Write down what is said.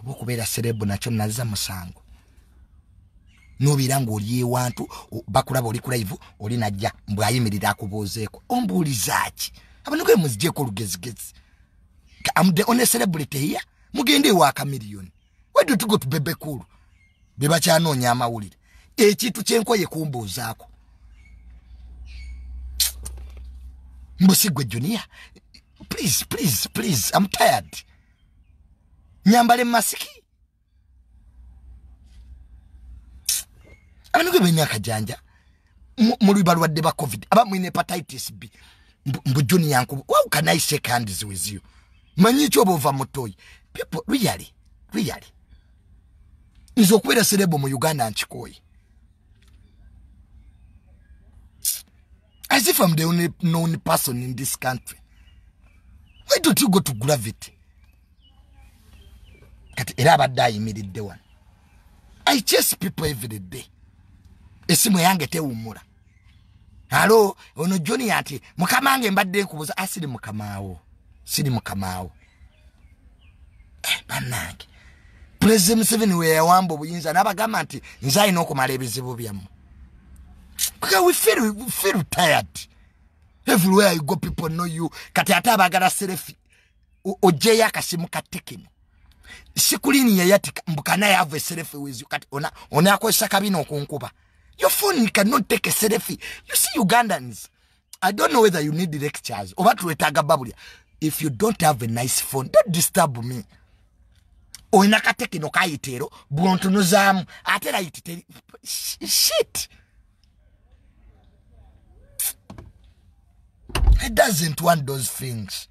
Oba okubeera celeb nakyo nazza musango. Nobeera ng'oli ewantu bakulaba oli ku live oli najja mbw ayimirira akubuuzeeko. Ombuuliza ki? Abantu ge muzigyeko olugezigezi. I'm the only celebrity here. Mugende ewa Chameleone. Why don't you go to Bebe Cool? Be bakyanoonya amawulire. Ekintu kyenkoye kumbuuzaako. Mbusigwe Junior. Please, please, please. I'm tired. Nyambale masiki. Abantu ge balina akajanja. Muli balwadde ba COVID. Aba mulina hepatitis B. Mbu Junior nkubu. How can I shake hands with you? Manyi ki oba ova mu toyi? People, really, really. Nze okubeera celeb mu Uganda nkikooye. As if I'm the only known person in this country. Why don't you go to Gravity? Kati era abadde ayimiridde wano. I chase people every day. Esimu yange tewummula. Halo, ono Junior ati mukama wange mbadde nkubuuza. Ah, siri mukamaawo. Siri mukamaawo. Bannange. President Museveni we yawamba obuyinza n'abagamba nti nze alina okumala ebizibu byammwe. Because we feel tired. Everywhere you go, people know you. Kati ate abaagala selfie. Oggyeyo akasimu ka Tecno. Sikulini yayatika mbu can I have a selfie with you? Kati ona akozesa kabina okunkuba. Your phone cannot take a selfie. You see Ugandans, I don't know whether you need lectures. Oba twetaaga babulya. If you don't have a nice phone, don't disturb me. Olina ka Tecno kayiteero bw'ontunuzaamu ate light teri shit. He doesn't want those things.